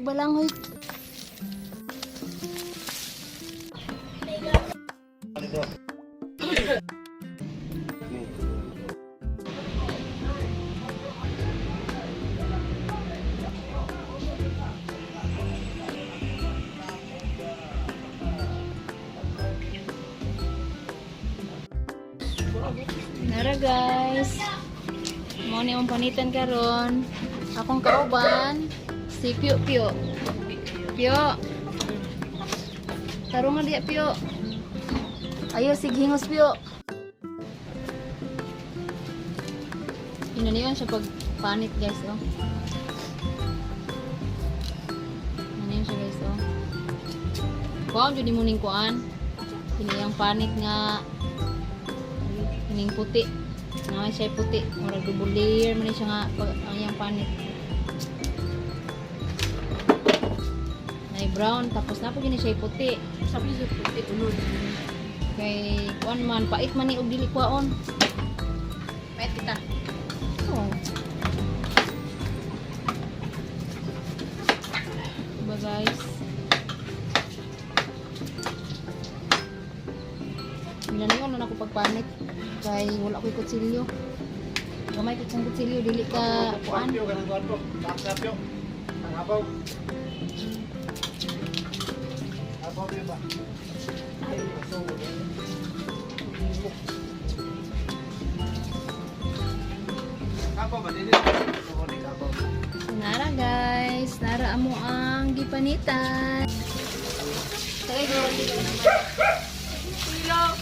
Tag balanghoy. Nara, guys. Mo ni among panitan karon. Akong kauban si Pio Pio. Pio. Tarong nga diya, Pio. Ayo sig hingos, Pio. Inaniyon siya pag panit, guys, oh. Inaniyon siya, guys, oh. Kuan jud nimo ning kuan. Kini ang panit nga kining puti. Nga siya puti, murag double layer man ni siya nga ang iyang panit. Nay brown tapos na po gini siya puti. Sabi niya puti unod. Kay kuan man pait man ni og dili kuaon. Pait kita. Oh. Diba, guys? Minaniyon na ako pagpanit kay wala ko'y kutsilyo. Gamay ko kong kutsilyo dili ka kuan. Pio, ganang kuwan po. Baksa, Pio. Ang habaw. Habaw, Pio ba? Habaw ba? Dili. Suko ni habaw. So, nara guys, nara amo ang gipanitan. Tagay ko Kilo.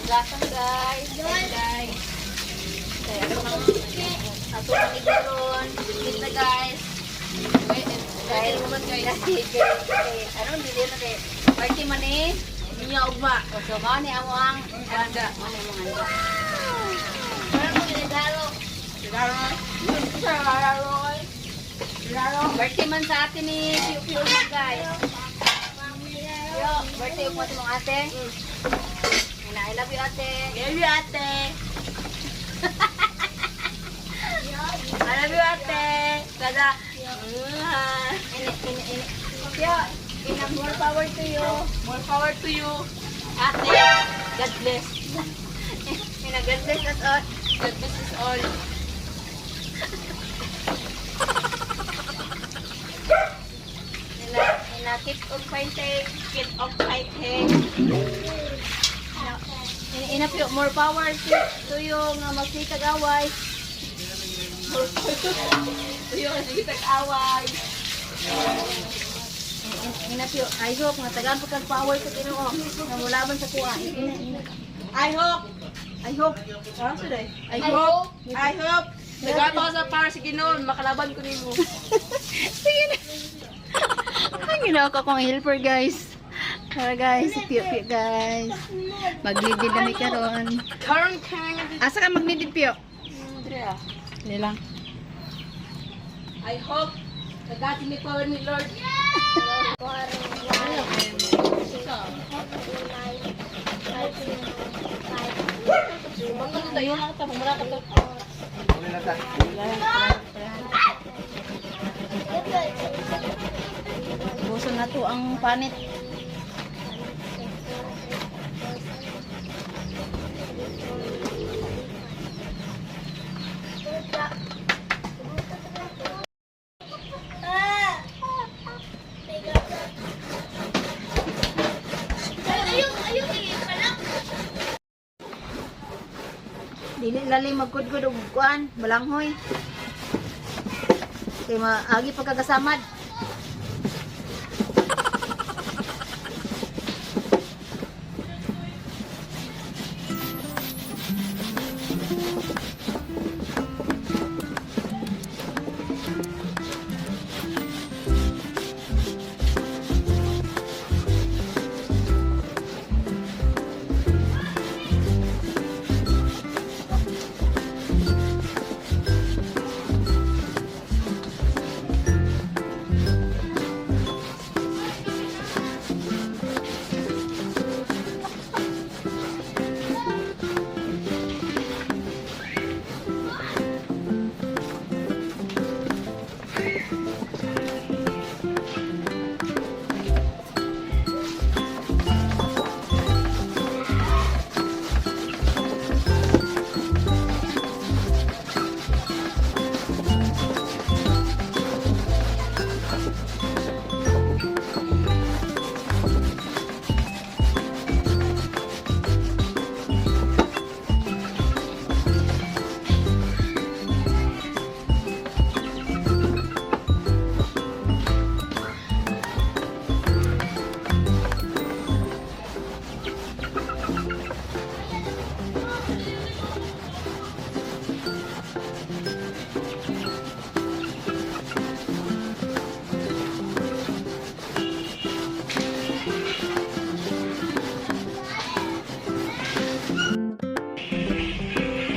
Lasang, guys. Guys, guys. Kaya ako nang ato kami karon. Kita, guys. Dahil mo man, guys. Kay ano dili na kay party man eh. Niya ugma. O, so mao ni amo ang Handa. Mao ni among handa. Parang mo ginagalo. Ginagalo. Ginagalo. Ginagalo. Birthday man sa atin ni Piu Piu man, guys. Yo, birthday mo sa mga ate. And I love you, ate. Love you, ate. I love you, ate. Kada. Ini, ini, ini. Pio, ina, more power to you. More power to you. Ate. God bless. Ina, God bless us all. God bless us all. Ina, ina, keep on fighting. Keep on fighting. Ina, ina, ina, Pio, more power to you nga magsikag away. More power to you. Sige, tag-away. Ina, ina, Pio, I hope nga tagaan pa kag power sa Ginoo nga mulaban sa kuha. Ina, ina. I hope. I hope. Ah, suday. I hope. I hope. Nagato ka sa power sa Ginoo, makalaban ko nimo. Sige na. Ay, ginawa ko akong helper, guys. Tara, guys, si Pio Pio, guys. Maglidid na mi karon. Karon kang Asa ka maglidid, Pio? Andrea. Dili lang. I hope nagati ni power ni Lord. Tayo na ka mura ka to. Uli na ta. Buso na to ang panit. Dili lalim magkudkod og kuan, balanghoy. Kay maagi pagkagasamad.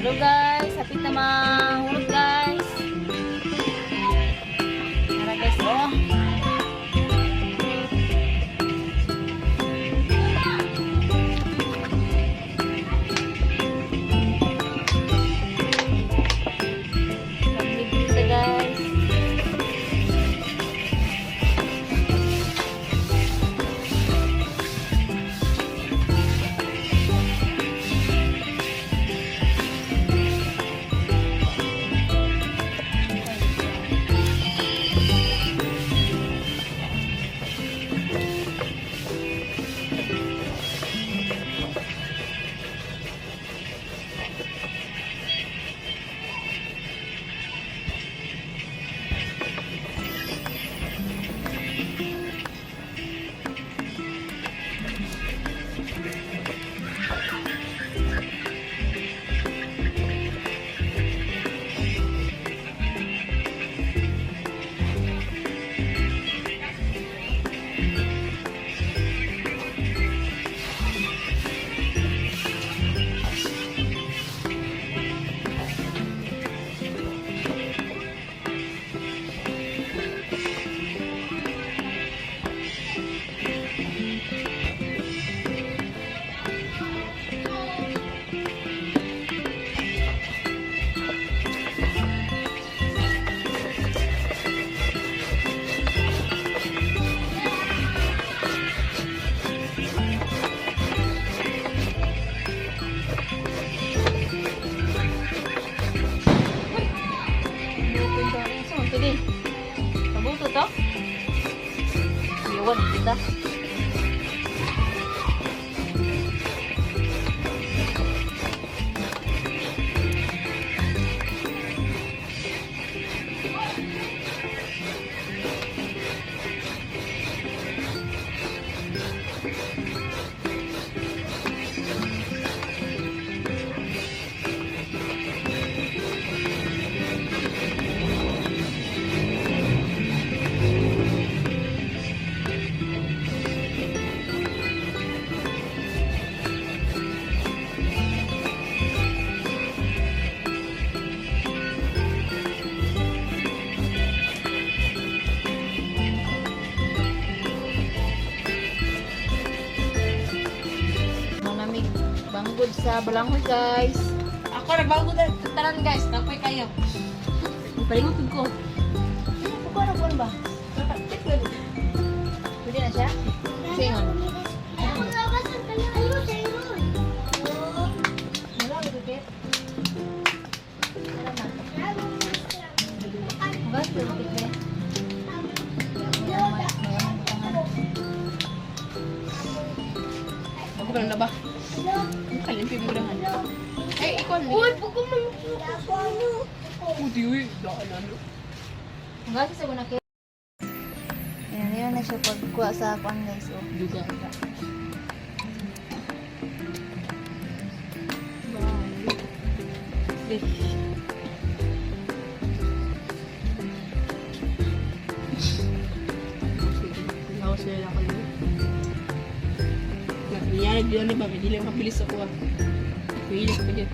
Hello guys, hapit na mahulog, guys. Tara guys, oh. Lamig dito, guys. Ito din. Pabuto to? Iwan kita. Manamig banggod sa balanghoy, guys. Ako nagbago na tanan, guys, kapoy kayo. Ipalingot ko. Ano po ko na ba? Pwede na siya? Singon. Wala ko dikit. Tara na. Ugas ko dikit be. Ako pa lang ba? Ang kalimpi mo lang. Ay, ikaw. Uy, buko man ano. Uy, uy, daan ano. Ugas sa guna kay. Ayan, yun na siya pagkuha sa kuan, guys. Oh. Duga. Bye. Laos na lang ako. Nagbiya, nagbiya na ba? Hindi lang mabilis ako ah. Pili ko dyan.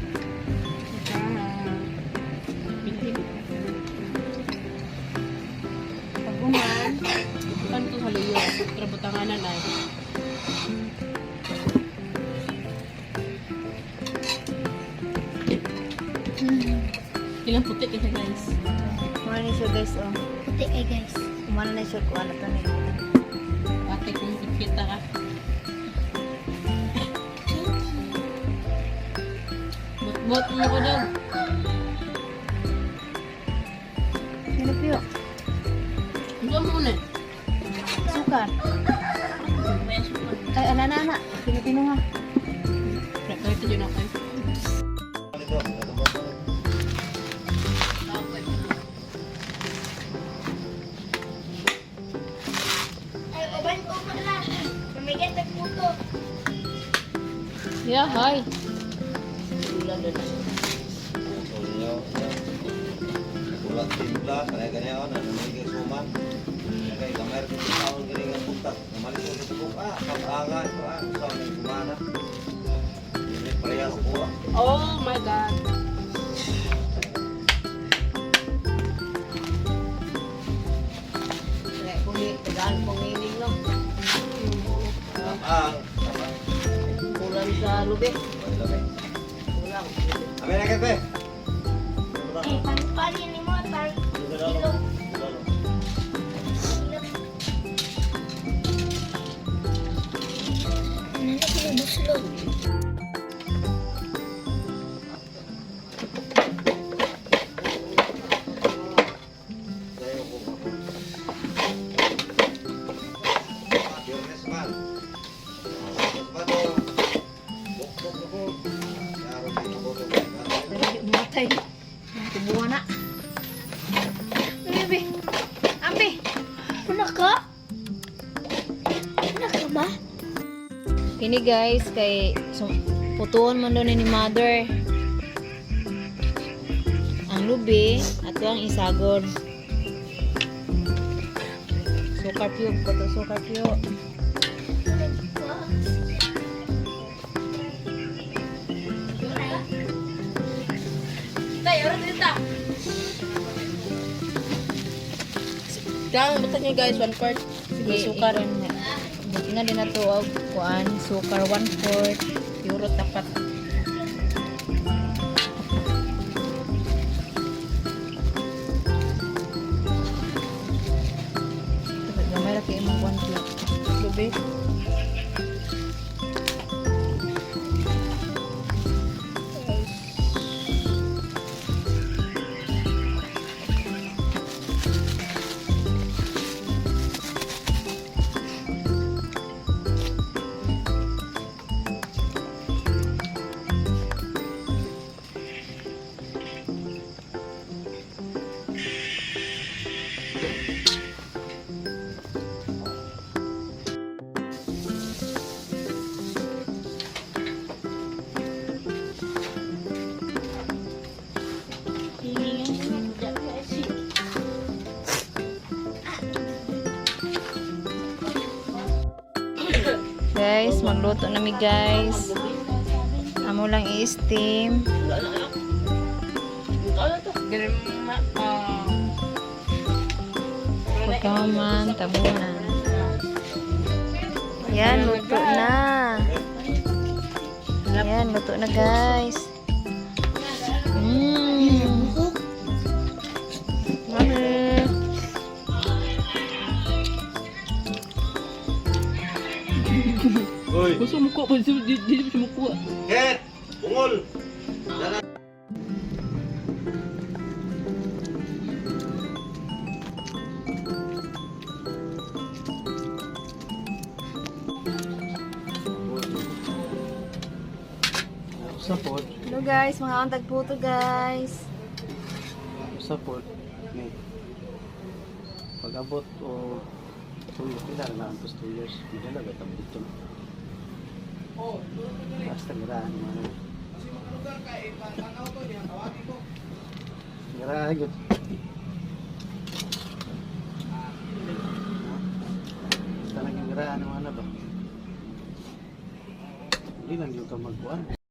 Pili. Pag-uman. Kan to haluyo. Pero butanganan ay. Ilang puti kasi, guys. Kumana ni siya, guys. Oh. Puti eh, guys. Kumana na siya kuha na to ni. Ate, kung kita ka. Bot-bot mo ko daw. Sino piyo? Ano mo na? Sukar. Ay, ana na ana. Pilipino nga. Prepare yun ako. Ito, ito ba? Ay, uban ko pala. Mamigay tagputo. Yeah, hi. Puso ninyo. Yan. Ulat timpla, kaya ganyan ako, nanamig ang suman. Kaya gamay rin sa taon galing ang buntag. Namalik ko sa tubog, kapanga ito, sa mga sumana. Hindi parehas ko, ah. Oh my God. Sa lubi. Wala kay. Wala ko. Amin na kape. Eh, pan-panin mo, pan kilo. Kilo. Ano na sila buslog? Biyernes man. Sabado. Bukbok na po. Yaro din ako sa Pero di matay. Tubuhan na. Ambi. Ambi. Una ka? Una ka ba? Kini guys kay putuon man daw ni mother. Ang lubi ato ang isagod. Sukar pure ko to sukar pure. Tay, oras dito. Kailangan basta nyo guys, one part. Sige, Sukar. ikuan na. Buti na din na to og kuan sukar 1/4 euro tapat. Dapat gamay ra kay imong kuan pure. Lubi. Guys, magluto na mi guys. Amo lang i-steam. Wala na kayo. Ano to? Ganun ma... ah. Pagkaman, tabunan. Yan, luto na. Yan, luto na guys. Mmm. Mami. Uy. Gusto mo ko, gusto di di mo ko. Ket! Ungol! Dara. Support, Hello guys, mga antag puto guys. support. Ni. Pag-abot o 2 years, pila na lang 2 years. Medyo na ba dito. Basta girahan mo ano. Girahan yun. Basta naging girahan mo ano ba? Hindi lang yung ka magkuhan.